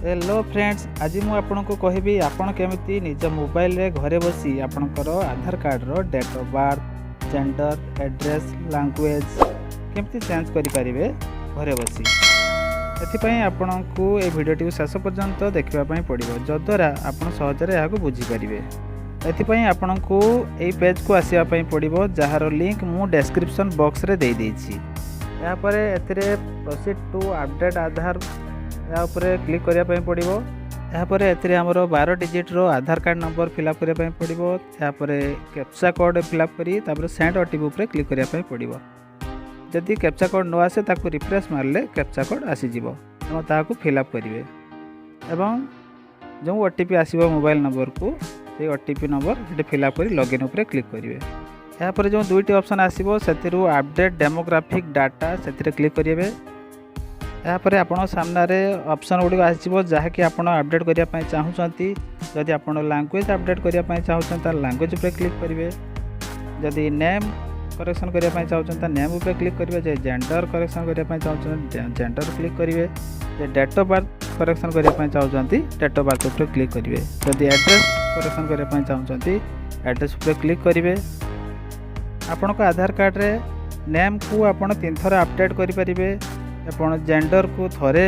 Hello friends, ଆଜି ମୁଁ ଆପଣଙ୍କୁ କହିବି ଆପଣ କେମିତି ନିଜ ମୋବାଇଲରେ ଘରେ ବସି ଆପଣଙ୍କର ଆଧାର କାର୍ଡ଼ର date of birth, gender, address, language କେମିତି ଚେଞ୍ଜ କରିପାରିବେ ଘରେ ବସି। ଏଥିପାଇଁ ଆପଣଙ୍କୁ ଏ ଭିଡ଼ିଓଟିକୁ ଶେଷ ପର୍ଯ୍ୟନ୍ତ ଦେଖିବା ପାଇଁ ପଡ଼ିବ, ଯଦ୍ୱାରା ଆପଣ ସହଜରେ ଏହାକୁ ବୁଝିପାରିବେ। ଏଥିପାଇଁ ଆପଣଙ୍କୁ ଏଇ ପେଜ୍କୁ ଆସିବା ପାଇଁ ପଡ଼ିବ, ଯାହାର ଲିଙ୍କ୍ ମୁଁ ଡେସ୍କ୍ରିପସନ୍ ବକ୍ସରେ ଦେଇଦେଇଛି। ଏହାପରେ ଏଥିରେ ପ୍ରୋସିଡ୍ ଟୁ ଅପଡ଼େଟ୍ ଆଧାର, ଏହା ଉପରେ କ୍ଲିକ୍ କରିବା ପାଇଁ ପଡ଼ିବ। ଏହାପରେ ଏଥିରେ ଆମର 12 ଡିଜିଟ୍ର ଆଧାର କାର୍ଡ଼ ନମ୍ବର ଫିଲ୍ଅପ୍ କରିବା ପାଇଁ ପଡ଼ିବ। ଏହାପରେ କ୍ୟାପଚା କୋଡ଼୍ ଫିଲ୍ଅପ୍ କରି ତାପରେ ସେଣ୍ଡ ଓଟିପି ଉପରେ କ୍ଲିକ୍ କରିବା ପାଇଁ ପଡ଼ିବ। ଯଦି କ୍ୟାପଚା କୋଡ଼୍ ନ ଆସେ, ତାକୁ ରିଫ୍ରେଶ୍ ମାରିଲେ କ୍ୟାପଚା କୋଡ଼୍ ଆସିଯିବ ଏବଂ ତାହାକୁ ଫିଲ୍ଅପ୍ କରିବେ ଏବଂ ଯେଉଁ ଓଟିପି ଆସିବ ମୋବାଇଲ୍ ନମ୍ବରକୁ, ସେଇ ଓଟିପି ନମ୍ବର ସେଠି ଫିଲ୍ଅପ୍ କରି ଲଗ୍ଇନ୍ ଉପରେ କ୍ଲିକ୍ କରିବେ। ଏହାପରେ ଯେଉଁ ଦୁଇଟି ଅପସନ୍ ଆସିବ, ସେଥିରୁ ଅପଡ଼େଟ୍ ଡେମୋଗ୍ରାଫିକ୍ ଡାଟା, ସେଥିରେ କ୍ଲିକ୍ କରିବେ। ଏହାପରେ ଆପଣଙ୍କ ସାମ୍ନାରେ ଅପସନ୍ ଗୁଡ଼ିକ ଆସିଯିବ, ଯାହାକି ଆପଣ ଅପଡ଼େଟ୍ କରିବା ପାଇଁ ଚାହୁଁଛନ୍ତି। ଯଦି ଆପଣ ଲାଙ୍ଗୁଏଜ୍ ଅପଡ଼େଟ୍ କରିବା ପାଇଁ ଚାହୁଁଛନ୍ତି, ତାହେଲେ ଲାଙ୍ଗୁଏଜ୍ ଉପରେ କ୍ଲିକ୍ କରିବେ। ଯଦି ନେମ୍ କରେକ୍ସନ୍ କରିବା ପାଇଁ ଚାହୁଁଛନ୍ତି, ତାହେଲେ ନେମ୍ ଉପରେ କ୍ଲିକ୍ କରିବେ। ଯଦି ଜେଣ୍ଡର କରେକ୍ସନ୍ କରିବା ପାଇଁ ଚାହୁଁଛନ୍ତି, ଜେଣ୍ଡର କ୍ଲିକ୍ କରିବେ। ଯଦି ଡେଟ୍ ଅଫ୍ ବାର୍ଥ କରେକ୍ସନ୍ କରିବା ପାଇଁ ଚାହୁଁଛନ୍ତି, ଡେଟ୍ ଅଫ୍ ବାର୍ଥ ଉପରେ କ୍ଲିକ୍ କରିବେ। ଯଦି ଆଡ୍ରେସ୍ କରେକ୍ସନ୍ କରିବା ପାଇଁ ଚାହୁଁଛନ୍ତି, ଆଡ୍ରେସ୍ ଉପରେ କ୍ଲିକ୍ କରିବେ। ଆପଣଙ୍କ ଆଧାର କାର୍ଡ଼ରେ ନେମ୍କୁ ଆପଣ ତିନିଥର ଅପଡ଼େଟ୍ କରିପାରିବେ, ଆପଣ ଜେଣ୍ଡରକୁ ଥରେ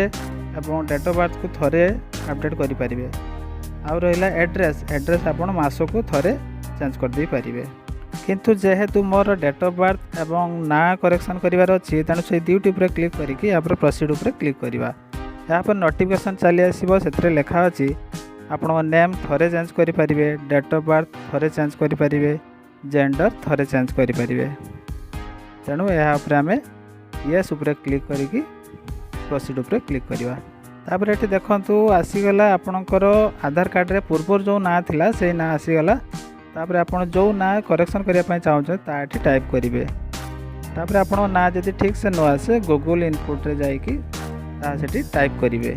ଏବଂ ଡେଟ୍ ଅଫ୍ ବାର୍ଥକୁ ଥରେ ଅପଡ଼େଟ୍ କରିପାରିବେ। ଆଉ ରହିଲା ଆଡ୍ରେସ୍, ଆଡ୍ରେସ୍ ଆପଣ ମାସକୁ ଥରେ ଚେଞ୍ଜ କରିଦେଇପାରିବେ। କିନ୍ତୁ ଯେହେତୁ ମୋର ଡେଟ୍ ଅଫ୍ ବାର୍ଥ ଏବଂ ନାଁ କରେକ୍ସନ୍ କରିବାର ଅଛି, ତେଣୁ ସେଇ ଦୁଇଟି ଉପରେ କ୍ଲିକ୍ କରିକି ଏହାପରେ ପ୍ରୋସିଡ଼୍ ଉପରେ କ୍ଲିକ୍ କରିବା। ଏହାପରେ ନୋଟିଫିକେସନ୍ ଚାଲି ଆସିବ। ସେଥିରେ ଲେଖା ଅଛି, ଆପଣଙ୍କ ନେମ୍ ଥରେ ଚେଞ୍ଜ କରିପାରିବେ, ଡେଟ୍ ଅଫ୍ ବାର୍ଥ ଥରେ ଚେଞ୍ଜ କରିପାରିବେ, ଜେଣ୍ଡର ଥରେ ଚେଞ୍ଜ କରିପାରିବେ। ତେଣୁ ଏହା ଉପରେ ଆମେ ୟେସ୍ ଉପରେ କ୍ଲିକ୍ କରିକି ପ୍ରୋସିଡ଼୍ ଉପରେ କ୍ଲିକ୍ କରିବା। ତାପରେ ଏଠି ଦେଖନ୍ତୁ, ଆସିଗଲା ଆପଣଙ୍କର ଆଧାର କାର୍ଡ଼ରେ ପୂର୍ବରୁ ଯେଉଁ ନାଁ ଥିଲା, ସେଇ ନାଁ ଆସିଗଲା। ତାପରେ ଆପଣ ଯେଉଁ ନାଁ କରେକ୍ସନ୍ କରିବା ପାଇଁ ଚାହୁଁଛନ୍ତି, ତା ଏଠି ଟାଇପ୍ କରିବେ। ତାପରେ ଆପଣଙ୍କ ନାଁ ଯଦି ଠିକ୍ ସେ ନ ଆସେ, ଗୁଗୁଲ୍ ଇନପୁଟ୍ରେ ଯାଇକି ତାହା ସେଠି ଟାଇପ୍ କରିବେ।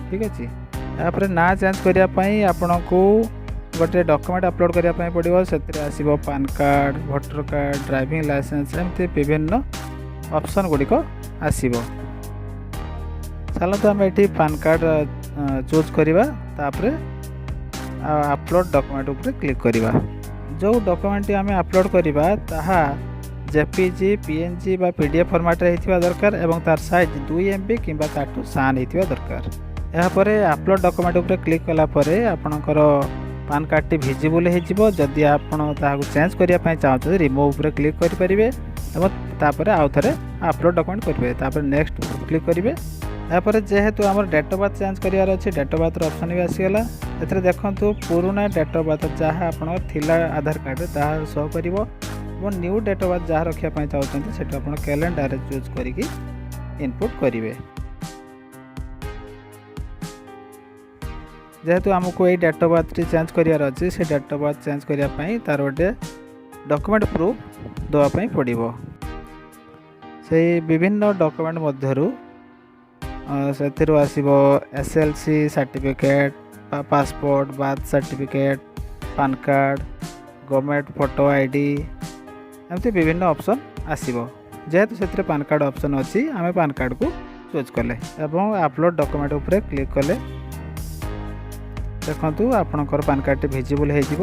ଠିକ୍ ଅଛି। ତାପରେ ନାଁ ଚେଞ୍ଜ କରିବା ପାଇଁ ଆପଣଙ୍କୁ ଗୋଟେ ଡକୁମେଣ୍ଟ ଅପଲୋଡ଼ କରିବା ପାଇଁ ପଡ଼ିବ। ସେଥିରେ ଆସିବ PAN card, voter card, driving licence, ଏମିତି ବିଭିନ୍ନ ଅପସନ୍ ଗୁଡ଼ିକ ଆସିବ। ଚାଲନ୍ତୁ, ଆମେ ଏଠି ପାନ୍ କାର୍ଡ଼ ଚୁଜ୍ କରିବା। ତାପରେ ଆପଲୋଡ଼ ଡକୁମେଣ୍ଟ ଉପରେ କ୍ଲିକ୍ କରିବା। ଯେଉଁ ଡକୁମେଣ୍ଟଟି ଆମେ ଅପଲୋଡ଼ କରିବା, ତାହା ଜେପିଜି, ପିଏନ୍ଜି ବା ପିଡିଏଫ୍ ଫର୍ମାଟ୍ରେ ହେଇଥିବା ଦରକାର ଏବଂ ତାର ସାଇଜ୍ 2 ଏମ୍ବି କିମ୍ବା ତାଠୁ ସାନ ହେଇଥିବା ଦରକାର। ଏହାପରେ ଆପଲୋଡ଼ ଡକୁମେଣ୍ଟ ଉପରେ କ୍ଲିକ୍ କଲା ପରେ ଆପଣଙ୍କର ପାନ୍ କାର୍ଡ଼ଟି ଭିଜିବୁଲ୍ ହେଇଯିବ। ଯଦି ଆପଣ ତାହାକୁ ଚେଞ୍ଜ କରିବା ପାଇଁ ଚାହୁଁଛନ୍ତି, ରିମୁଭ୍ ଉପରେ କ୍ଲିକ୍ କରିପାରିବେ ଏବଂ ତାପରେ ଆଉ ଥରେ ଆପଲୋଡ଼ ଡକୁମେଣ୍ଟ କରିପାରିବେ। ତାପରେ ନେକ୍ସଟ କ୍ଲିକ୍ କରିବେ। ଏହାପରେ ଯେହେତୁ ଆମର ଡେଟ୍ ଅଫ୍ ବାର୍ଥ ଚେଞ୍ଜ କରିବାର ଅଛି, ଡେଟ୍ ଅଫ୍ ବାର୍ଥର ଅପସନ୍ ବି ଆସିଗଲା। ଏଥିରେ ଦେଖନ୍ତୁ, ପୁରୁଣା ଡେଟ୍ ଅଫ୍ ବାର୍ଥ ଯାହା ଆପଣଙ୍କର ଥିଲା ଆଧାର କାର୍ଡ଼ରେ, ତାହା ଶୋ କରିବ ଏବଂ ନ୍ୟୁ ଡେଟ୍ ଅଫ୍ ବାର୍ଥ ଯାହା ରଖିବା ପାଇଁ ଚାହୁଁଛନ୍ତି, ସେଠୁ ଆପଣ କ୍ୟାଲେଣ୍ଡରରେ ଚୁଜ୍ କରିକି ଇନପୁଟ୍ କରିବେ। ଯେହେତୁ ଆମକୁ ଏଇ ଡେଟ୍ ଅଫ୍ ବାର୍ଥଟି ଚେଞ୍ଜ କରିବାର ଅଛି, ସେ ଡେଟ୍ ଅଫ୍ ବାର୍ଥ ଚେଞ୍ଜ କରିବା ପାଇଁ ତା'ର ଗୋଟେ ଡକୁମେଣ୍ଟ ପ୍ରୁଫ୍ ଦେବା ପାଇଁ ପଡ଼ିବ। ସେଇ ବିଭିନ୍ନ ଡକୁମେଣ୍ଟ ମଧ୍ୟରୁ ସେଥିରୁ ଆସିବ ଏସ୍ଏଲ୍ସି ସାର୍ଟିଫିକେଟ୍ ବା passport, birth certificate, PAN card, government photo ID, ଏମିତି ବିଭିନ୍ନ ଅପସନ୍ ଆସିବ। ଯେହେତୁ ସେଥିରେ ପାନ୍ କାର୍ଡ଼ ଅପସନ୍ ଅଛି, ଆମେ ପାନ୍ କାର୍ଡ଼କୁ ଚୁଜ୍ କଲେ ଏବଂ ଆପଲୋଡ଼ ଡକୁମେଣ୍ଟ ଉପରେ କ୍ଲିକ୍ କଲେ। ଦେଖନ୍ତୁ, ଆପଣଙ୍କର ପାନ୍ କାର୍ଡ଼ଟି ଭିଜିବୁଲ୍ ହେଇଯିବ।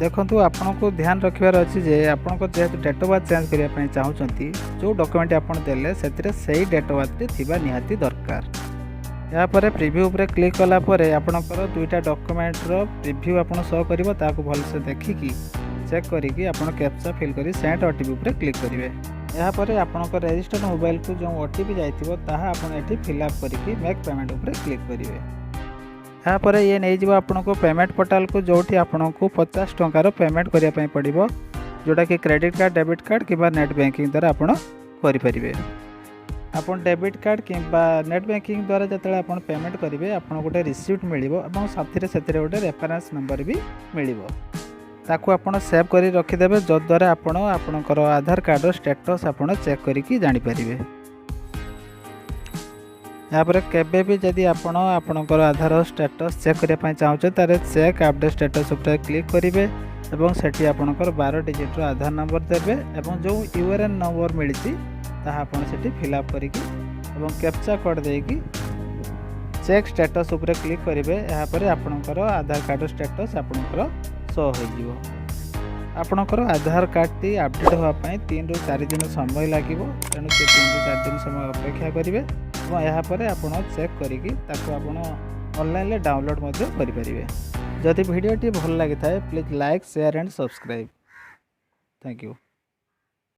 ଦେଖନ୍ତୁ, ଆପଣଙ୍କୁ ଧ୍ୟାନ ରଖିବାର ଅଛି ଯେ ଆପଣଙ୍କ ଯେହେତୁ ଡେଟ୍ ଅଫ୍ ବାର୍ଥ ଚେଞ୍ଜ କରିବା ପାଇଁ ଚାହୁଁଛନ୍ତି, ଯେଉଁ ଡକୁମେଣ୍ଟ ଆପଣ ଦେଲେ, ସେଥିରେ ସେଇ ଡେଟ୍ ଅଫ୍ ବାର୍ଥଟି ଥିବା ନିହାତି ଦରକାର। ଏହାପରେ ପ୍ରିଭ୍ୟୁ ଉପରେ କ୍ଲିକ୍ କଲା ପରେ ଆପଣଙ୍କର ଦୁଇଟା ଡକୁମେଣ୍ଟର ପ୍ରିଭ୍ୟୁ ଆପଣ ଶୋ କରିବ। ତାହାକୁ ଭଲସେ ଦେଖିକି, ଚେକ୍ କରିକି ଆପଣ କ୍ୟାପଚା ଫିଲ୍ କରି ସେଣ୍ଡ ଓଟିପି ଉପରେ କ୍ଲିକ୍ କରିବେ। ଏହାପରେ ଆପଣଙ୍କ ରେଜିଷ୍ଟର୍ଡ ମୋବାଇଲକୁ ଯେଉଁ ଓଟିପି ଯାଇଥିବ, ତାହା ଆପଣ ଏଠି ଫିଲ୍ଅପ୍ କରିକି ମେକ୍ ପେମେଣ୍ଟ ଉପରେ କ୍ଲିକ୍ କରିବେ। ଏହାପରେ ଇଏ ନେଇଯିବ ଆପଣଙ୍କୁ ପେମେଣ୍ଟ ପୋର୍ଟାଲକୁ, ଯେଉଁଠି ଆପଣଙ୍କୁ 50 ଟଙ୍କାର ପେମେଣ୍ଟ କରିବା ପାଇଁ ପଡ଼ିବ, ଯେଉଁଟାକି କ୍ରେଡ଼ିଟ୍ କାର୍ଡ଼, ଡେବିଟ୍ କାର୍ଡ଼ କିମ୍ବା ନେଟ୍ ବ୍ୟାଙ୍କିଂ ଦ୍ୱାରା ଆପଣ କରିପାରିବେ। ଆପଣ ଡେବିଟ୍ କାର୍ଡ଼ କିମ୍ବା ନେଟ୍ ବ୍ୟାଙ୍କିଂ ଦ୍ୱାରା ଯେତେବେଳେ ଆପଣ ପେମେଣ୍ଟ କରିବେ, ଆପଣଙ୍କୁ ଗୋଟେ ରିସିପ୍ଟ ମିଳିବ ଏବଂ ସାଥିରେ ସେଥିରେ ଗୋଟେ ରେଫରେନ୍ସ ନମ୍ବର ବି ମିଳିବ। ତାକୁ ଆପଣ ସେଭ୍ କରି ରଖିଦେବେ, ଯଦ୍ୱାରା ଆପଣ ଆପଣଙ୍କର ଆଧାର କାର୍ଡ଼ର ଷ୍ଟାଟସ୍ ଆପଣ ଚେକ୍ କରିକି ଜାଣିପାରିବେ। ଏହାପରେ କେବେ ବି ଯଦି ଆପଣ ଆପଣଙ୍କର ଆଧାର ଷ୍ଟାଟସ୍ ଚେକ୍ କରିବା ପାଇଁ ଚାହୁଁଛନ୍ତି, ତାହେଲେ ଚେକ୍ ଅପଡ଼େଟ୍ ଷ୍ଟାଟସ୍ ଉପରେ କ୍ଲିକ୍ କରିବେ ଏବଂ ସେଠି ଆପଣଙ୍କର 12 ଡିଜିଟ୍ର ଆଧାର ନମ୍ବର ଦେବେ ଏବଂ ଯେଉଁ ୟୁଆର୍ଏନ୍ ନମ୍ବର ମିଳିଛି, ତାହା ଆପଣ ସେଠି ଫିଲ୍ଅପ୍ କରିକି ଏବଂ କ୍ୟାପଚା କୋଡ଼୍ ଦେଇକି ଚେକ୍ ଷ୍ଟାଟସ୍ ଉପରେ କ୍ଲିକ୍ କରିବେ। ଏହାପରେ ଆପଣଙ୍କର ଆଧାର କାର୍ଡ଼ର ଷ୍ଟାଟସ୍ ଆପଣଙ୍କର ଶୋ ହୋଇଯିବ। ଆପଣଙ୍କର ଆଧାର କାର୍ଡ଼ଟି ଅପଡ଼େଟ୍ ହେବା ପାଇଁ 3ରୁ 4 ଦିନ ସମୟ ଲାଗିବ। ତେଣୁ ସେ 3ରୁ 4 ଦିନ ସମୟ ଅପେକ୍ଷା କରିବେ ଏବଂ ଏହାପରେ ଆପଣ ଚେକ୍ କରିକି ତାକୁ ଆପଣ ଅନଲାଇନ୍ରେ ଡାଉନଲୋଡ଼୍ ମଧ୍ୟ କରିପାରିବେ। ଯଦି ଭିଡ଼ିଓଟି ଭଲ ଲାଗିଥାଏ, please like, share and subscribe. Thank you.